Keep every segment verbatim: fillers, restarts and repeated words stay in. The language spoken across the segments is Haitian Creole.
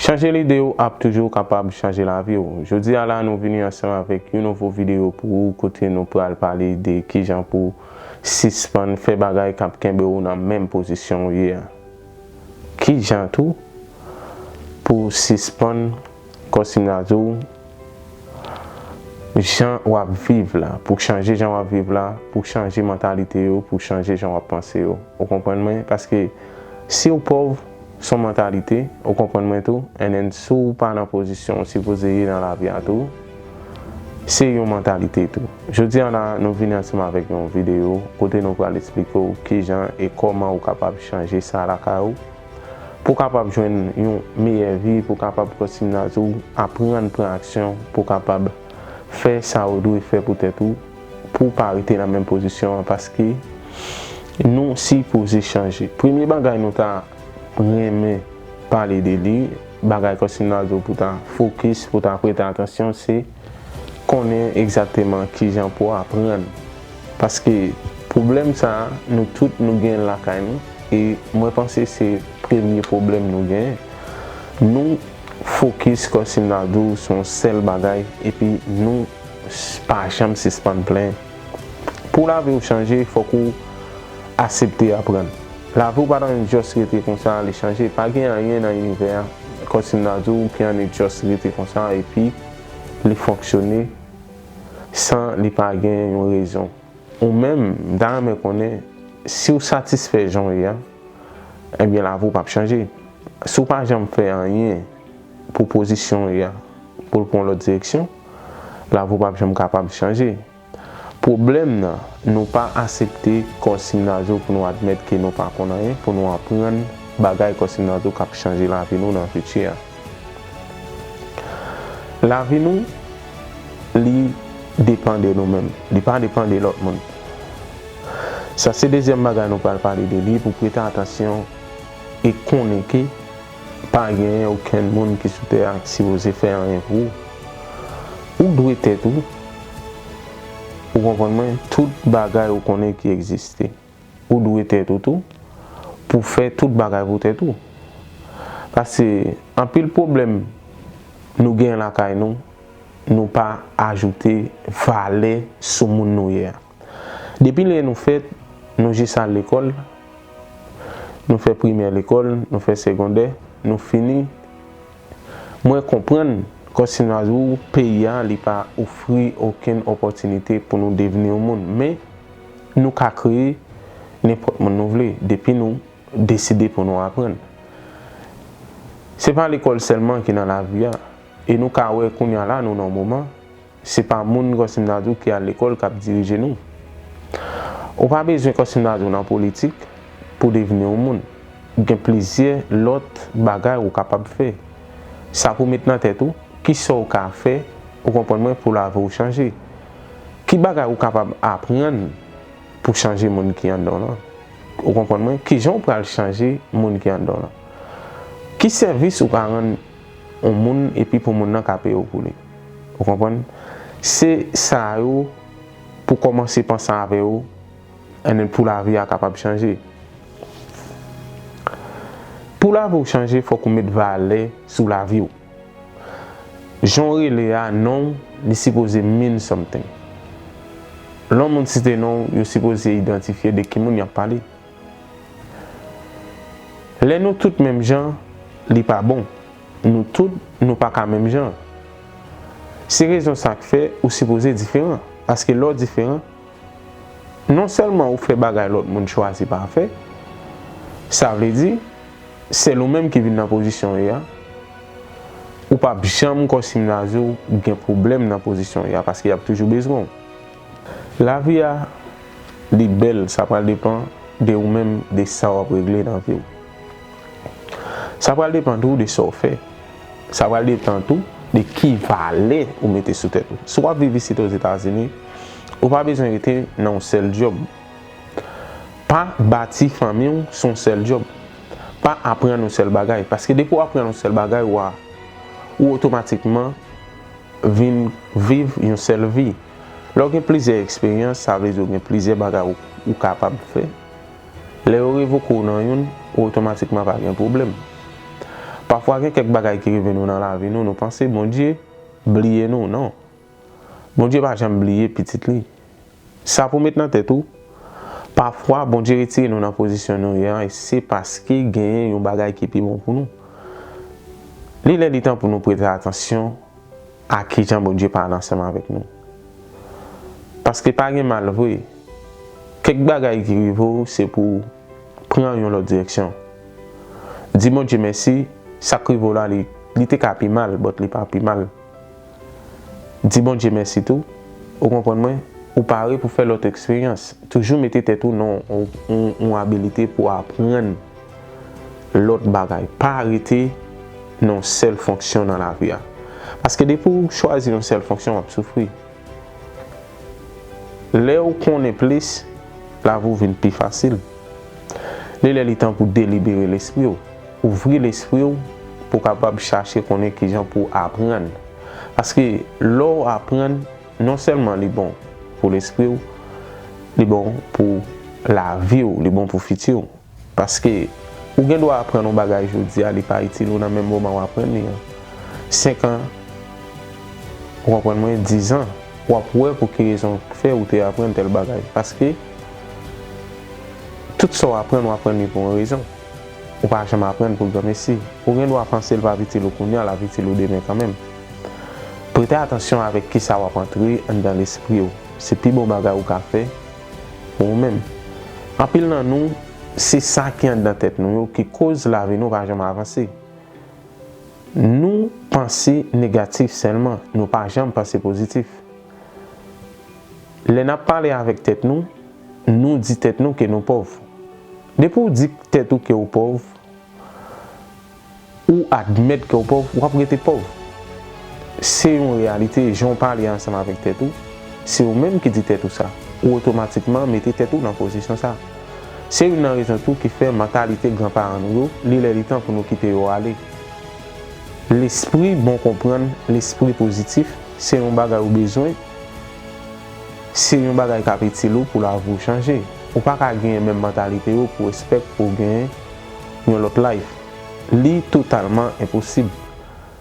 Chanje lide w ap toujou kapab chanje lavi w. Jodi a la, nou vini ansanm avèk yon nouvo videyo pou ou, kote nou pral pale de kijan pou sispann fè bagay k ap kenbe w nan menm pozisyon w ye a. Kijan tou pou sispann, kòm si m ta di w, jan w ap viv la, pou chanje jan w ap viv la, pou chanje mantalite yo, pou chanje jan w ap panse yo. Ou konprann mwen? Paske si w pòv, se yon mantalite, ou konprann mwen tou, and then si w pa nan pozisyon w sipoze ye nan lavi a tou, se yon mantalite tou. Jodi a la, nou vini ansanm avèk yon videyo kote nou pral eksplike w kijan e kòman ou kapab chanje sa lakay ou, pou w kapab jwenn yon meyè vi, pou w kapab, kòm si m ta di w, aprann pran aksyon, pou w kapab fè sa ou dwe fè pou tèt ou, pou w pa rete nan menm pozisyon an, paske nou sipoze chanje. Premye bagay nou ta renmen pale de li, bagay kòm si m ta di w pou w ta fokis, pou w ta prete atansyon, se konnen egzakteman kijan pou w aprann. Paske pwoblèm sa a, nou tout nou genyen l lakay nou, e mwen panse se premye pwoblèm nou genyen. Nou fokis, kòm si m ta di w, sou yon sèl bagay, epi nou s- pa janm sispann plenyen. Pou lavi w chanje, fòk ou aksepte aprann. Lavi w pa ta just rete konsa, li chanje. Pa gen anyen nan inivè a, kòm si m ta di w, ki annik just rete konsa, epi li fonksyone san li pa gen yon rezon. Ou menm, m ta renmen konnen, si w satisfè jan w ye a, ebyen, lavi w p ap chanje. Si w pa janm fè anyen pou pozisyon w ye a, pou l pran yon lòt direksyon, lavi w p ap janm kapab chanje. Pwoblèm nan, nou pa aksepte kòm si m ta di w pou nou admèt ke nou pa konn anyen, pou nou aprann bagay kòm si m ta di w k ap chanje lavi nou nan fiti a. Lavi nou, li depann de nou menm. Li pa depann de lòt moun. Sa se dezyèm bagay nou pral pale de li, pou prete atansyon e konnen ke pa genyen okenn moun ki sou tè a ki sipoze fè anyen pou ou. Ou dwe tèt ou. Ou konprann mwen? Tout bagay ou konnen ki egziste. Ou dwe tèt ou tou pou fè tout bagay pou tèt ou. Paske anpil pwoblèm nou gen lakay nou, nou pa ajoute valè sou moun nou ye a. Depi lè nou fèt, nou jis al lekòl, nou fè primè lekòl, nou fè segondè, nou fini. Mwen konprann, kòm si m ta di w, peyi a, li pa ofri okenn opòtinite pou nou devni yon moun. Men, nou ka kreye nenpòt moun nou vle, depi nou deside pou nou aprann. Se pa lekòl sèlman ki nan lavi a. E nou ka wè kounye a la, nou nan yon moman, se pa moun, kòm si m ta di w, ki al lekòl k ap dirije nou. Ou pa bezwen, kòm si m ta di w, nan politik pou devni yon moun. Gen plizyè lòt bagay ou kapab fè. Sa pou met nan tèt ou, kisa w ka fè, ou konprann mwen, pou lavi w chanje. Ki bagay ou kapab aprann pou chanje moun ki anndan w lan? Ou konprann mwen? Kijan w pral chanje moun ki anndan w lan? Ki sèvis ou ka rann yon moun epi pou moun nan ka peye w pou li? Ou konprann? Se sa yo pou kòmanse panse avè yo, and then pou lavi a kapab chanje. Pou lavi w chanje, fòk ou met valè sou lavi w. Jan w rele a, non w, li sipoze mean something. Lè yon moun site non w, yo sipoze idantifye de ki moun y ap pale. Lè nou tout menm jan, li pa bon. Nou tout, nou pa ka menm jan. Se rezon sa k fè ou sipoze diferan. Paske lè w diferan, non sèlman ou fè bagay lòt moun chwazi pa fè, sa vle di, sèl ou menm ki vin nan pozisyon w ye a, ou p ap janm, kòm si m ta di w, gen pwoblèm nan pozisyon w ye a, paske y ap toujou bezwen w. Lavi a, li bèl, sa pral depann de ou menm, de sa w ap regle nan vi w. Sa pral depann tou de sa w fè. Sa pral depann tou de ki valè ou mete sou tèt ou. Si w ap viv isit Ozetazini, ou pa bezwen rete nan yon sèl djòb. Pa bati fanmi w sou yon sèl djòb. Pa aprann yon sèl bagay. Paske depi w aprann yon sèl bagay, w a, ou otomatikman vin viv yon sèl vi. Lè w gen plizyè eksperyans, sa vle di w gen plizyè bagay ou, ou kapab fè. Lè yo revoke w nan youn, ou otomatikman pa gen pwoblèm. Pa Pafwa gen kèk bagay ki rive nou nan lavi nou, nou panse Bondye bliye nou. Non. Bondye pa janm bliye pitit li. Sa pou met nan tèt ou, pafwa Bondye retire nou nan pozisyon nou ye a, e se paske genyen yon bagay ki pi bon pou nou. Li lè li tan pou nou prete atansyon a kijan Bondye pale ansanm avèk nou. Paske pa gen mal vre. Kèk bagay ki rive w, se pou w pran yon lòt direksyon. Di Bondye mèsi, sa k rive w la, li, li te ka pi mal, but li pa pi mal. Di Bondye mèsi tou, ou konprann mwen, ou pare pou fè lòt eksperyans. Toujou mete tèt ou nan yon, yon, yon abilite pou aprann lòt bagay. Pa rete nan yon sèl fonksyon nan lavi a. Paske depi w chwazi yon sèl fonksyon, w ap soufri. Lè w konnen plis, lavi w vin pi fasil. Li lè li tan pou delibere lespri w. Ouvri lespri w pou w kapab chache konnen kijan pou w aprann. Paske lè w aprann, non sèlman li bon pou lespri w, li bon pou lavi w, li bon pou fiti w. Paske ou gen dwa aprann yon bagay jodi a, li pa itil ou nan menm moman w aprann li an. Senk an, ou konprann mwen, diz an, w ap wè pou ki rezon k fè ou te aprann tèl bagay. Paske tout sa w aprann, w aprann li pou yon rezon. Ou pa janm aprann pou granmesi. Ou gen dwa panse l p ap itil ou kounye a, l ap itil ou demen kanmenm. Prete atansyon avèk kisa w ap antre anndan lespri w. Se pi bon bagay ou ka fè pou ou menm. Anpil nan nou, se sa ki anndan tèt nou yo ki koz lavi nou pa janm avanse. Nou panse negatif sèlman, nou pa janm panse pozitif. Lè n ap pale avèk tèt nou, nou di tèt nou ke nou pòv. Depi w di tèt ou ke w pòv, ou admèt ke w pòv, w ap rete pòv. Se yon reyalite, jan w pale ansanm avèk tèt ou, se ou menm ki di tèt ou sa. Ou otomatikman mete tèt ou nan pozisyon sa. Se youn nan rezon tou ki fè mantalite granparan nou yo, li lè li tan pou nou kite yo ale. Lespri bon konprann, lespri pozitif, se yon bagay ou bezwen, se yon bagay k ap itil ou pou lavi w chanje. Ou pa ka genyen menm mantalite yo pou w espèk pou w genyen yon lòt life. Li totalman enposib.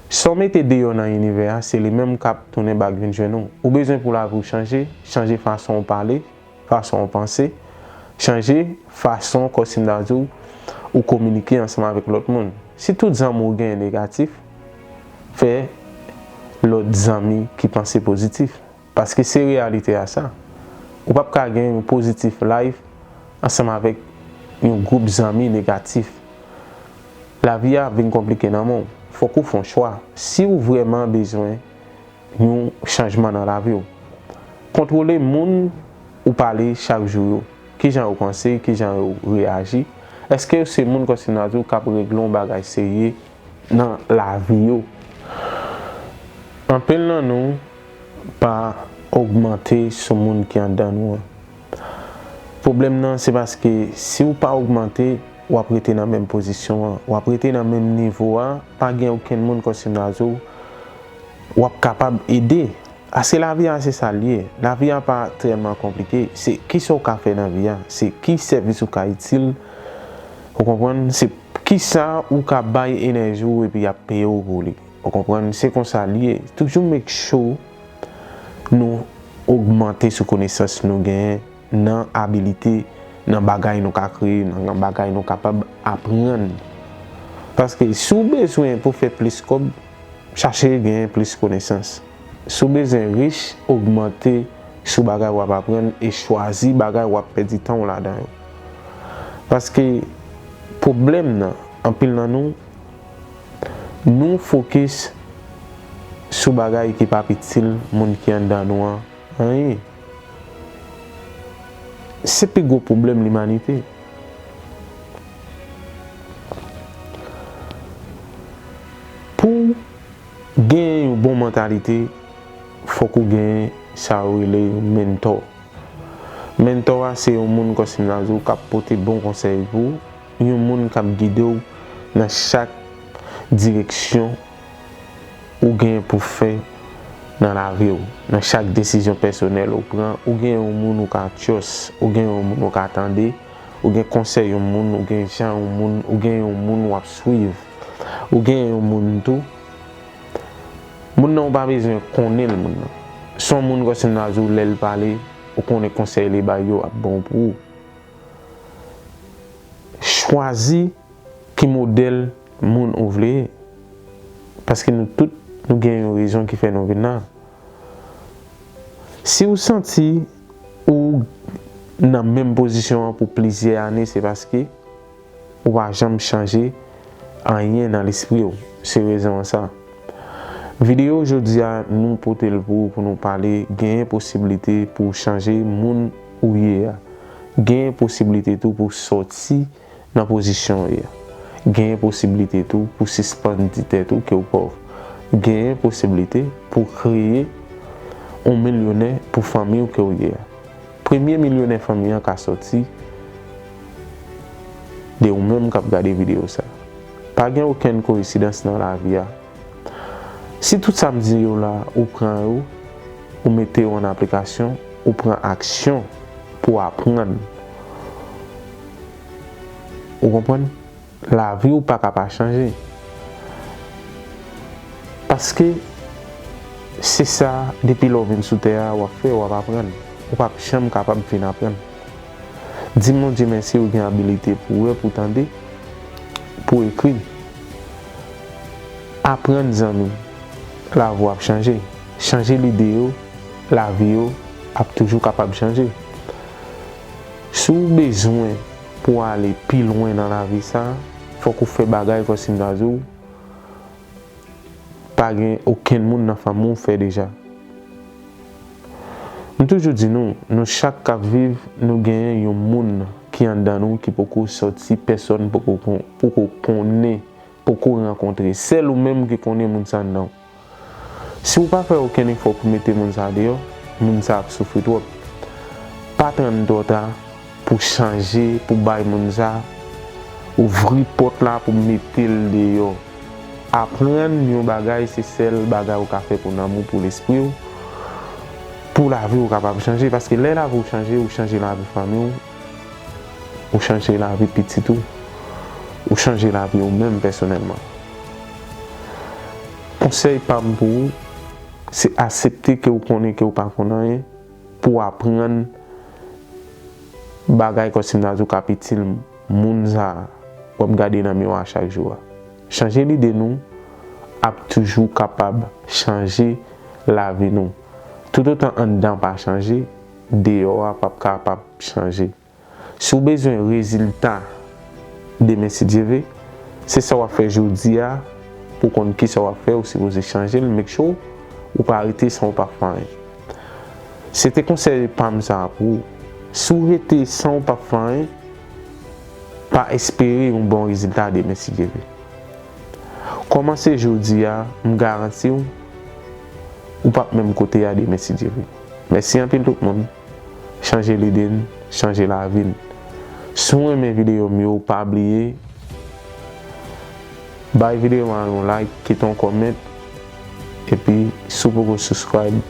Sa w mete deyò nan inivè a, se li menm k ap tounen bak vin jwenn ou. Ou bezwen pou lavi w chanje, chanje fason w pale, fason w panse, chanje fason, kòm si m ta di w, ou kominike ansanm avèk lòt moun. Si tout zanmi w genyen negatif, fè lòt zanmi ki panse pozitif. Paske se reyalite a sa. Ou p ap ka gen yon pozitif life ansanm avèk yon gwoup zanmi negatif. Lavi a ap vin konplike nan men w. Fòk ou fè yon chwa. Si w vrèman bezwen yon chanjman nan lavi w, kontwole moun ou pale chak jou yo. Kijan yo panse, kijan yo reyaji? Èske yo se moun kòm si m ta di w k ap regle yon bagay serye nan lavi yo? Anpil nan nou pa ogmante sou moun ki anndan nou an. Pwoblèm nan, se paske si w pa ogmante, w ap rete nan menm pozisyon an, w ap rete nan menm nivo a, pa gen okenn moun kòm si m ta di w w ap kapab ede. Paske lavi a se sa l ye. Lavi a pa tèlman konplike. Se kisa w ka fè nan vi a, se ki sèvis ou ka itil, ou konprann, se kisa ou ka bay enèji w epi y ap peye w pou li. Ou konprann, se konsa l ye. Toujou make sure nou ogmante sou konesans nou genyen nan abilite, nan bagay nou ka kreye, nan bagay nou kapab aprann. Paske si w bezwen pou fè plis kòb, chache genyen plis konesans. Si w bezwen rich, ogmante sou bagay w ap aprann e chwazi bagay w ap pèdi tan w ladan yo. Paske pwoblèm nan, anpil nan nou, nou fokis sou bagay ki p ap itil moun ki anndan nou an anyen. Se pi gwo pwoblèm limanite. Pou w genyen yon bon mantalite, fòk ou genyen sa yo rele yon mentor. Mentor a se yon moun kòm si m ta di w k ap pote bon konsèy pou ou, yon moun k ap gide w nan chak direksyon ou gen pou fè nan lavi w. Nan chak desizyon pèsonèl ou pran, ou gen yon moun ou ka trust, ou gen yon moun ou ka tande, ou gen konsèy yon moun, ou gen jan yon moun, ou gen yon moun w ap swiv. Ou gen yon moun tou, moun nan ou pa bezwen konnen l, moun nan. Se yon moun kòm si m ta di w lè l pale, ou konnen konsèy li bay yo ap bon pou ou. Chwazi ki modèl moun ou vle ye. Paske nou tout, nou gen yon rezon ki fè nou vin la. Si w santi ou nan menm pozisyon an pou plizyè ane, se paske ou pa janm chanje anyen nan lespri w. Se rezon an sa. Videyo jodi a, nou pote l pou ou pou nou pale, genyen posiblite pou w chanje moun ou ye a. Genyen posiblite tou pou w sòti nan pozisyon w ye a. Genyen posiblite tou pou sispann di tèt ou ke w pòv. Genyen posiblite pou w kreye yon milyonè pou fanmi w ke w ye a. Premye milyonè fanmi an ka sòti de ou menm k ap gade videyo sa. Pa gen okenn koyensidans nan lavi a. Si tout sa m di yo la, ou pran yo, ou mete yo an aplikasyon, ou pran aksyon pou w aprann. Ou konprann? Lavi w pa ka pa chanje. Paske se sa, depi lè w vin sou tè a, w ap fè, w ap aprann. Ou p ap janm kapab fin aprann. Di Bondye mèsi ou gen abilite pou wè, pou tande, pou ekri. Aprann zanmi, lavi w ap chanje. Chanje lide yo, lavi yo ap toujou kapab chanje. Si w bezwen pou w ale pi lwen nan lavi sa, fòk ou fè bagay kòm si m ta di w, pa gen okenn moun nan fanmi w fè deja. M toujou di nou, nou chak k ap viv, nou genyen yon moun ki anndan nou ki poko sòti, pèsòn poko kon-, poko konnen, poko rankontre. Sèl ou menm ki konnen moun sa anndan w. Si w pa fè okenn efò pou mete moun sa deyò, moun sa ap soufri twòp. Pa tann twò ta pou chanje, pou bay moun sa, ouvri pòt la pou mete l deyò. Aprann yon bagay, se sèl bagay ou ka fè pou nanm ou, pou lespri w, pou lavi w kapab chanje. Paske lè lavi w chanje, ou chanje lavi fanmi w, ou chanje lavi pitit ou, ou chanje lavi w menm pèsonèlman. Konsèy pa m pou ou, se aksepte ke w konnen ke w pa konn anyen, pou w aprann bagay kòm si m ta di w k ap itil moun sa a w ap gade nan miwa chak jou a. Chanje lide nou ap toujou kapab chanje lavi nou. Toutotan anndan pa chanje, deyò a p ap kapab chanje. Si w bezwen rezilta demen si Dye vle, se sa w ap fè jodi a pou w konn kisa w ap fè, ou sipoze chanje l, make sure ou pa rete san w pa fè anyen. Se te konsèy pa m sa a pou ou. Si w rete san w pa fè anyen, pa espere yon bon rezilta demen si Dye vle. Kòmanse jodi a, m garanti w, ou p ap menm kote a demen si Dye vle. Mèsi anpil tout moun. Chanje lide n, chanje lavi n. Si w renmen videyo m yo, pa bliye bay videyo a yon like, kite yon comment, epi si w poko subscribe,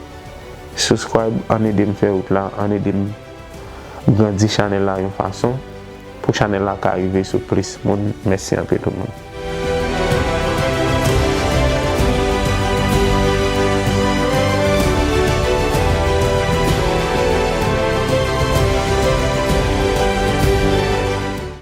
subscribe, ann ede m fè wout la, ann ede m grandi chanèl la yon fason pou chanèl la ka rive sou plis moun. Mèsi anpil tout moun.